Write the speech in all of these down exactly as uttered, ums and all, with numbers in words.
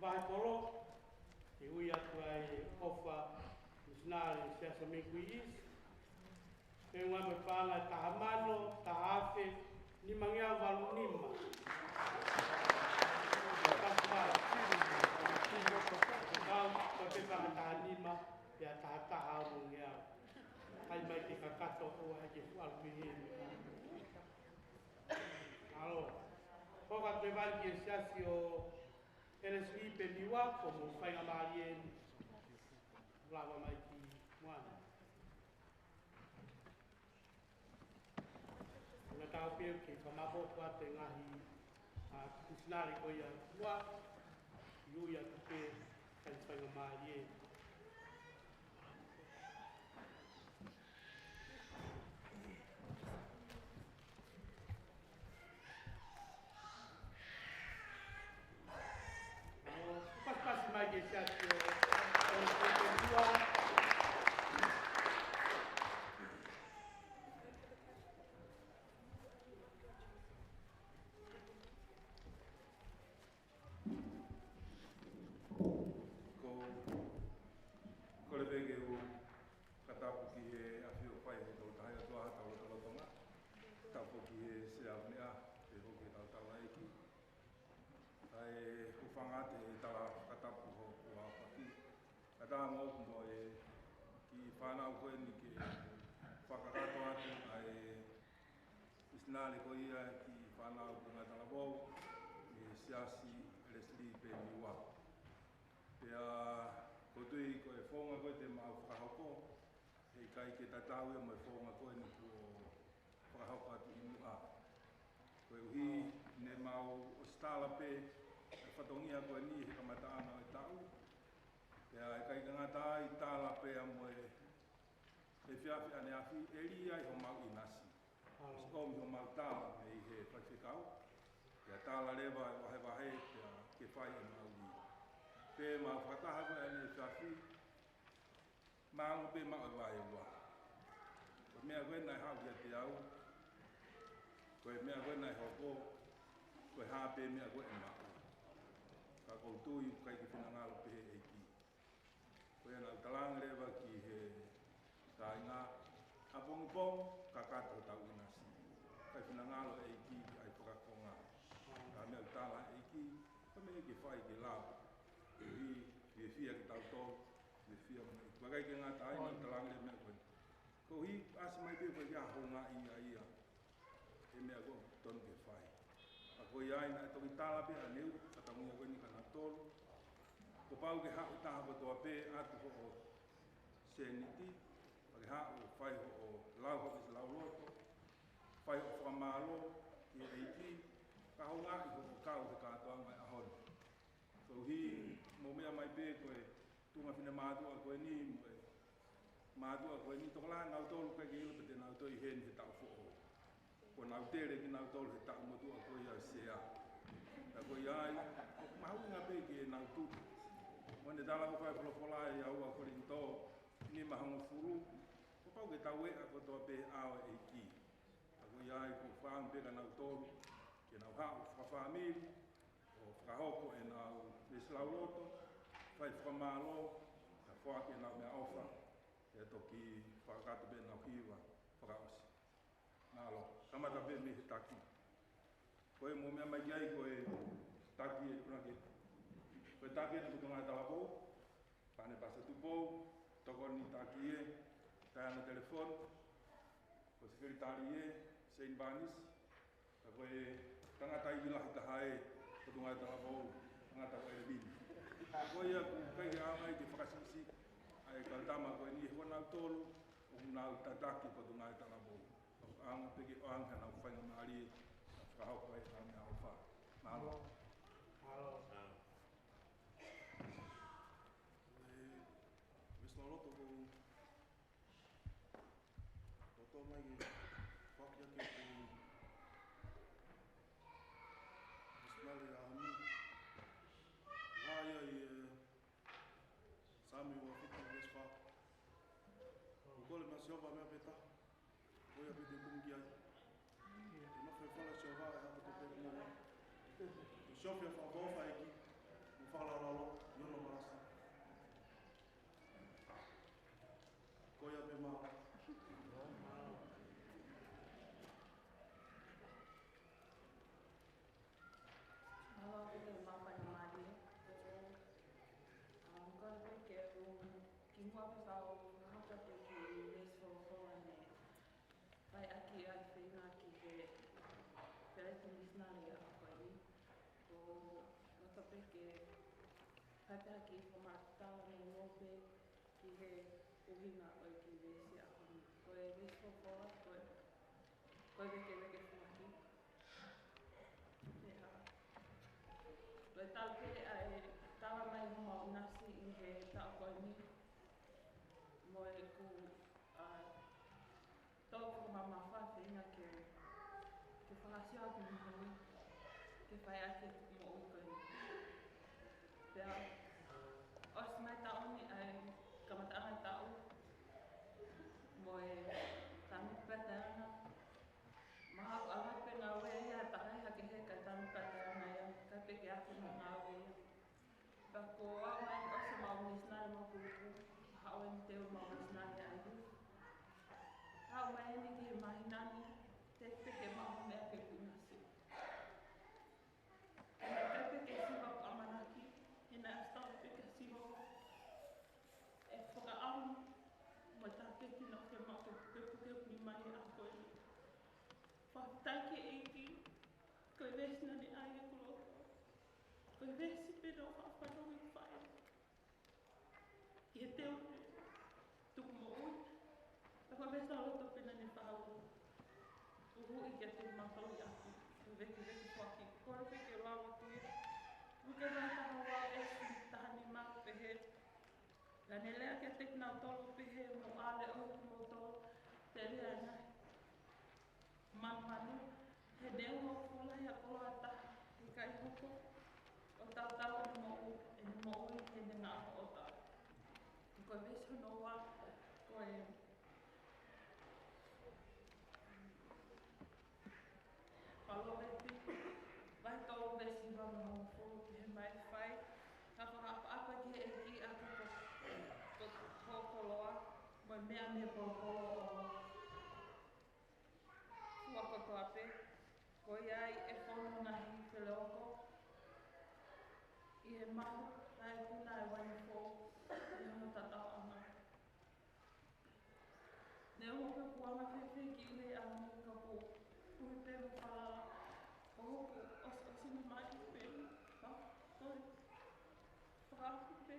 Vahe kolo, ke ui atu ai e ʻofa misinale Siasi Mikuiʻisi. Pea ʻoku ʻi ai mo e paʻanga ʻe taha mano, taha afe, nimangeau valu nima. Kau, kau ke paʻanga taha nima, pea taha taha onongeau. Kai mai ke kakato ʻo ʻai ke fuʻu ʻalu pē heni. ʻAlo. Ko ka te vai ki he siasi ʻo L S V pe Niua, ko mo faingamālie eni. Lava mai ki muʻa. Ngata au pē ke fakamaʻopoʻopo atu e ngaahi, ʻa, misinale ko ia muʻa, ʻi ui atu pē, kai faingamālie. ʻAlo, pasipasi mai ki he siasi ʻo, ʻo, ʻo, ʻo, Ko, kole pē ke u fakatapu ki he ʻafio ʻo fai he tau tahi atu ʻa tau lotolotonga. Tapu ki he Sea Meʻa, pea foki ki he tau tau laiki. Kae hūfanga atu he tala fakatapu hoku ʻaofaki. Kae ʻatā mo, mo e kiʻi fānau ko eni ke fakakakato atu ʻa e misinale ko ia ki he fānau Potungāue Talavou, ʻi he siasi L S V pe Niua. Pea ʻoku ou tui ko e founga ko ē te mau fakahoko, heʻikai ke tatau ia mo e founga ko eni kuo fakahoko atu ʻi muʻa. Koeʻuhi ne mau ʻosi tala pē e fatongia ko eni he kamataʻanga ʻo e taʻu. Pea ʻikai ke ngata ai, tala pē ia mo e efiafi ʻaneafi, ʻe lī ai homau ʻinasi. ʻOsi ʻomi homau tala mei he faifekau. Pea tala leva e vahevahe, pea ke fai ʻemau lī. Pea mau fakataha ko eni efiafi, mālō pē maʻu e vaeua. Ko e meʻa ko ē naʻe haʻu kiate au, ko e meʻa ko ē naʻe hoko, ko e hā pē meʻa ko ē ʻe maʻu. Ka ʻoku ou tui ʻoku ʻikai ke finangalo pehē ʻe he ʻEiki. Ko ia naʻa ku talaange leva ki he kāinga, ʻapongipongi, kakato hotau ʻinasi. ʻIkai finangalo e ʻEiki ke ʻai fakakonga. Ka meʻa ʻoku tala e ʻEiki, ka meʻa ke fai ke lau. Koeʻuhi, fiefia kitautolu, fiefia mo e ʻEiki. Pea ʻikai ke ngata ai, naʻa ku talaange leva e meʻa ko eni. Koeʻuhi, ʻasi mai pē ko e ʻikai ke houngaʻia ia. He meʻa ʻoku totonu ke fai. Ka ko ia ai naʻe toki tala pē ʻaneuhu, ka tau meʻa ko eni kia nautolu. Kuo pau ke haʻu e taha kotoa pē ʻatu hoʻo sēniti, pea ke haʻu ʻo fai hoʻo lau hoʻo lauloto, fai hoʻo fakamālō ki he ʻEiki, kae houngaʻi hoʻo kau he kātoanga e ʻaho ni. Koeʻuhi, mou meʻa mai pē ko e tuʻunga finemātuʻa ko eni, mo e mātuʻa ko eni, tokolahi nautolu ʻikai ke ʻilo pe te nau toe ʻi heni he taʻu foʻou. Kuo nau tele kinautolu he taʻu motuʻa ko ia ʻo e Sea. Ka ko ia ai, ʻoku mahuʻinga pē ke nau tutu. Mo ne tala ko e folofola ʻia ua Kolinitō, nima hongofulu, kuo pau ke tau ʻea kotoa pē ʻao e ʻEiki. Ka ko ia ai, ʻoku ou fakaʻamu pē kia nautolu, ke nau haʻu fakafāmili, ʻo fakahoko ʻenau veesi lauloto, fai fakamālō, kae foaki ʻenau meʻaʻofa, ʻe toki fakakakato pē ʻenau hiva fakaʻosi. Mālō, kamata pē mei he taki. Ko e mou meʻa mai ki ai ko e taki ʻe kuna ke. Ko e taki ʻe Potungāue Talavou, Pane Pasa Tupou, tokoni taki ʻe Taiana Telefoni, ko e sekelitali ʻe Shane Barnes, ka ko e tangata ivi lahi taha ʻe Potungāue Talavou, tangata ko ʻElemini. Ko ia ʻoku ʻikai ke ʻaonga ia ke fakasikisiki ʻa e kau tama ko eni he ko nautolu ʻoku nau tataki Potungāue Talavou. ʻOku ʻaonga pē ke ʻoange haʻanau faingamālie, fakahoko ai ʻenau meʻaʻofa. Mālō. Mālō. Ko e veesi lauloto ʻoku ou loto mai ke foaki ake ki he misinale ʻa Hami. Vahe ia ʻi he Saame uofitu veesi fā. ʻOku kole maʻa Sihova ʻa e meʻa pē taha, ko ia pē te u kumi ki ai. Ke nofo ʻi he fale ʻo Sihova ʻi he ʻaho kotoa pē ʻo hoʻomou moʻui. Ke siofi ʻi he fakaʻofoʻofa ʻo e ʻEiki, mo fakalaulauloto Kātaki fakamatala noa pē ki he ʻuhinga ʻo e kiʻi veesi ʻaho ni. Ko e veesi folofola, ko e, ko e vēkeveke foaki. Pea ko e talu pē ʻa e tala mai homau ʻinasi ʻi he taʻu ko eni. Mo ʻeku, ʻa, tō fakamamafa feinga ke, ke fakasio ʻaki e moʻui, ke fai ʻaki e moʻui ko eni. Pea, ʻosi mai taʻu ni ʻa e kamataʻanga taʻu, mo e tanu pē taʻanga, mahalo ʻalu pē ngāue ia, takai hake he kae tanu pē taʻanga ia, kae peke ake mo ngāue ia. Pea ko au mai ʻosi mau misinale mau kulupu, haʻu eni teu mau misinale ai. Haʻu mai eni ki he māhina ni, te peke mau meʻa ke kunasi. He naʻe ʻikai pē ke siva ʻamanaki, he naʻe ʻosi talu pē ke siva ʻa e fakaʻamu, mo e tāketi naʻe ʻosi ke maʻu ke pukepuke mai ʻa ko eni. Fakafetaʻi ki he ʻEiki, ko e veesi naʻa ne ʻai ʻi heʻeku loto. Ko e veesi pē naʻe faʻa fanongo ʻi fai. ʻI he teu tuku moʻui, pea ko e veesi ʻa e loto pē naʻa ne faʻa uhuʻi kiate kimautolu ʻi ʻapi, ko e vēkeveke foaki. Kole pē ke lau atu ia. Luke vahe taha ua veesi taha nima ʻoku pehē: Ka ne lea kiate kinautolu ʻo pehē, Mou ʻā leʻohi kimoutolu, telia e ngaahi manumanu, he neongo kuo lahi ʻa e koloa ʻe taha, ʻe ʻikai hoko ʻo tautau ʻene moʻu, ʻene moʻui ki heʻene ngaahi hoʻatā. Ko e veesi hono ua, ko e Palōvepi, vahe tolu veesi hiva mo e hongofulu: Pehē mai, fai ha fakaʻapaʻapa ki he ʻEiki ʻaki ko, ko, ko ho koloa, mo e meʻa mei he polopolo ʻo ho fua kotoa pē, ko ia ai ʻe fonu e ngaahi feleoko ʻi he mahu, naʻe ikuna e uaine foʻou ʻi hono tatauʻanga. Neongo pe kuo anga fēfē e kiʻi lea ʻaho ni, ka ʻoku ou tui pē mo falala, ʻoku ʻosiʻosi mai pē, ka ko e fakaafe pē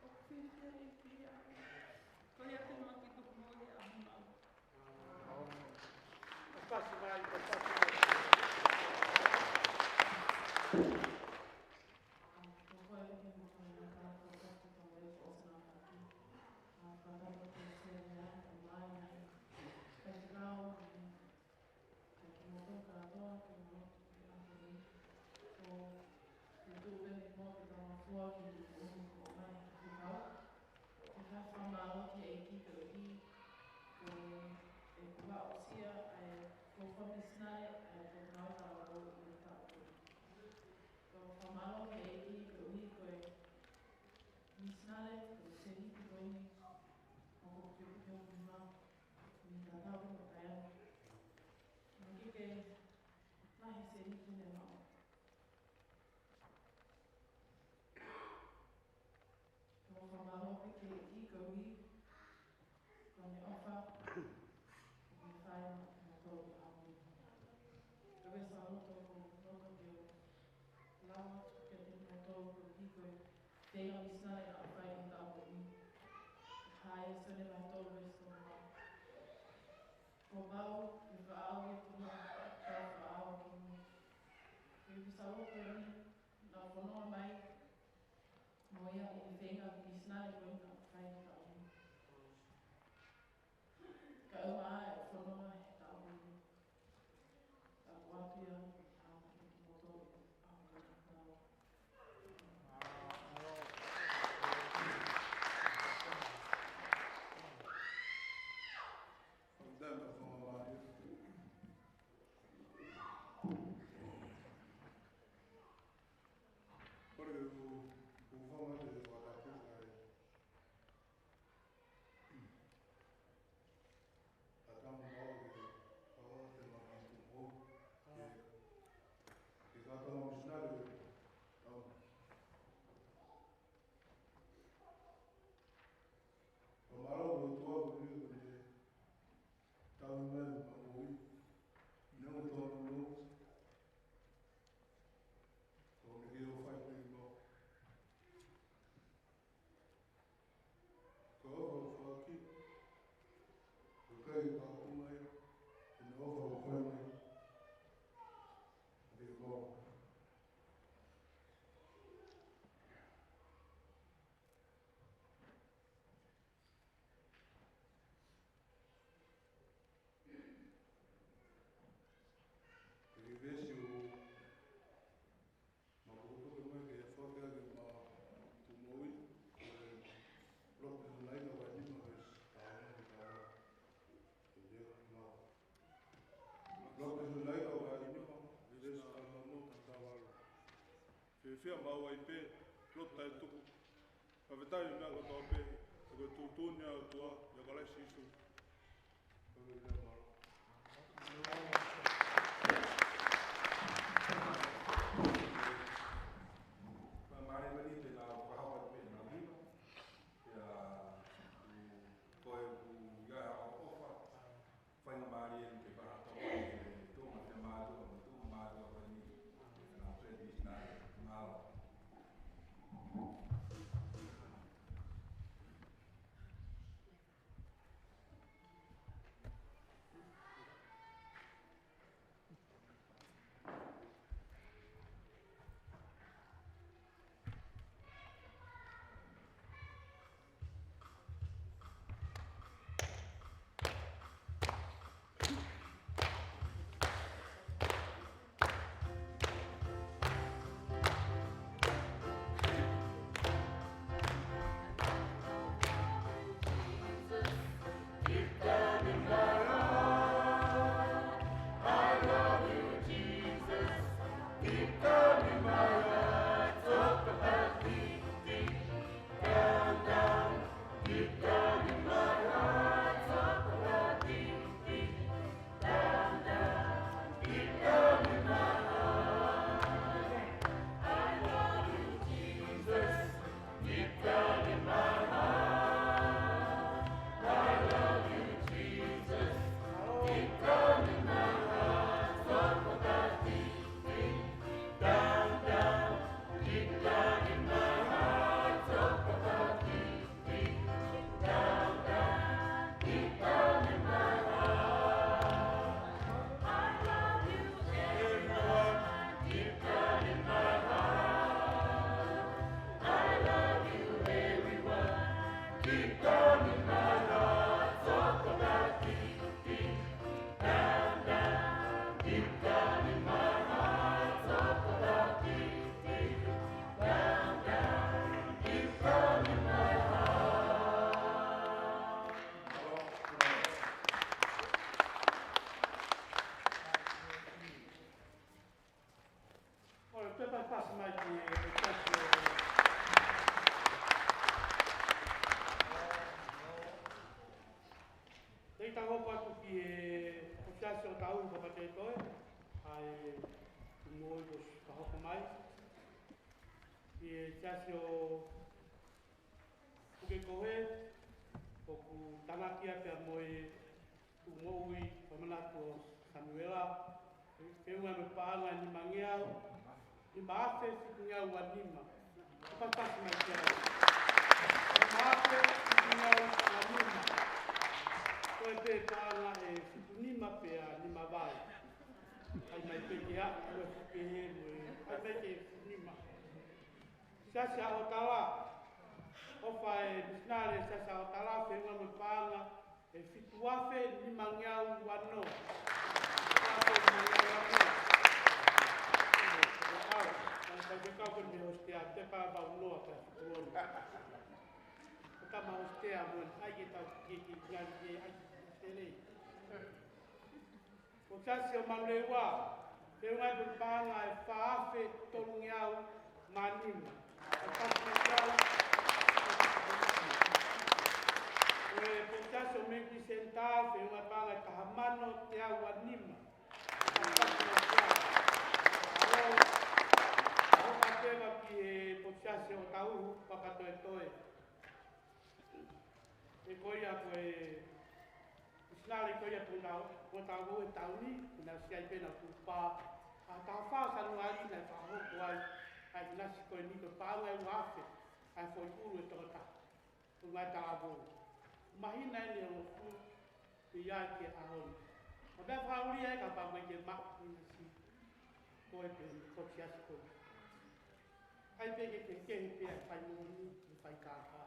ʻoku fili ki ai e ʻEiki ʻaho ni. Ko ia te mau kiʻi tuku moʻui ʻaho ni. Kasi mai, kasi mai. Ke fakamālō ki he ʻEiki koeʻuhi ko ʻeku aʻusia ʻa e fuofua misinale ʻa e Potungāue Talavou ʻi he taʻu ko eni. Ke fakamālō ki he ʻEiki koeʻuhi ko e misinale ko e sēniti ko eni ʻoku ou pukepuke ʻo nima mei he tatau ko e taʻu ni. Naʻe ʻikai ke lahi e sēniti ne maʻu. Ke fakamālō pē ki he ʻEiki koeʻuhi ko ʻene ʻofa ʻoku ne fai maʻa kimoutolu ʻi he ʻaho ni. Ko e veesi ʻa e loto ʻoku ou loto ke u lau atu kiate kimoutolu koeʻuhi ko e feinga misinale naʻa ku fai ʻi he taʻu ko eni. Hāia Sione vahe tolu veesi tolu noa: Kuo pau ke fakaʻau ʻa e ʻOtua, pea fakaʻau ʻa kimoutolu. Ko e veesi ʻa e loto eni naʻe fononga mai mo ia ʻi he feinga misinale ko eni naʻa ku fai ʻi he taʻu ni. Kae ʻumaʻā e fononga he taʻu ni. Ka ʻoku ʻoatu ia ʻi he ʻaho ni kiate kimoutolu ʻi he ʻaho ni. Kole ke u, u fanga ke u fakatau ai. Tatau Pea maʻu ai pē, lotu taʻetuku. Fakafetaʻi he meʻa kotoa pē, he ko e tuʻutuʻuni ʻa e ʻOtua, ʻia Kalaisi Sīsū. Ko e meʻa mālō. Mālō e mani te nau fakahoko pē nau hiva. Pea ko e ku ia ha ʻofa. Faingamālie ke fakahoko e tuʻunga te mātuʻa, mo tuʻunga mātuʻa ko eni. Nau pēpisi nai. Mālō. ʻOi, te pasi mai ki he, te pasi mai. Te tau hoko atu ki he, ko e siasi ʻo Tauhi Papatoetoe, ʻa e moʻui kuo ʻosi fakahoko mai. Ki he siasi ʻo Pukekohe, ʻoku tānaki pea mo e tuʻu moʻui fakamanatu ʻo Samuela, feʻunga mo e paʻanga ʻe nimangeau, nima afe fitungeau ua nima. Fakapapasi mai ki ai. Nima afe fitungeau ua nima. Ko e pē paʻanga ʻe fitu nima pea nima valu. ʻAi mai pē ke a, ʻo e fuke he mo e, ʻai mai ke fitu nima. Siasi ʻa Otala, ʻofa e misinale Siasi ʻa Otala, feʻunga mo e paʻanga ʻe fitu afe nimangeau ua ono. Fitu afe nimangeau ua ono. ʻAu, ʻalu faifekau ko e meʻa hositea, te pa vau noa pea fitu ono. Ko e tama hositea mo e ʻai ke tau ki, ki, ki, ki, ʻai ke tele. Ko e siasi ʻo Manurewa, feʻunga mo e paʻanga ʻe fā afe tolungeau mā nima. Ko e siasi ʻo Manurewa, ko e siasi ʻo Meki Senitā, feʻunga mo e paʻanga ʻe taha mano teau ua nima. Ko e siasi ʻo Manurewa, ʻo, ʻo kapeva ki he ko e siasi ʻo Tauhi Papatoetoe. He ko ia ko e misinale ko ia ʻoku tau, ʻoku tau ō he taʻu ni, ʻoku nau ʻosi ʻi ai pē ʻenau tukupā. ʻA e taha fā Sānuali naʻe fakahoko ai ʻa e ʻinasi ko eni ko e paʻanga ʻe ua afe, ʻa e foʻi ʻulu ʻe toko taha. Ko e ngaahi talavou. Māhina eni ʻe hongofulu, ʻi ai ki he ʻaho ni. Ko e meʻa fakaʻulia ē kapau ʻoku ke maʻu ʻinasi. Ko e pē, ko e siasi ko ē. ʻAi pē ke, ke, ke, ke fai moʻoni, ke fai kākā.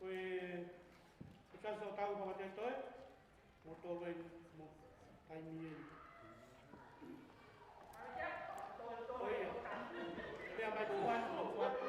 Ko e, ko e siasi ʻo Tauhi Papatoetoe, mo tō ven, mo taimi eni. Ko ia. Pea mai tuan, mo tuan.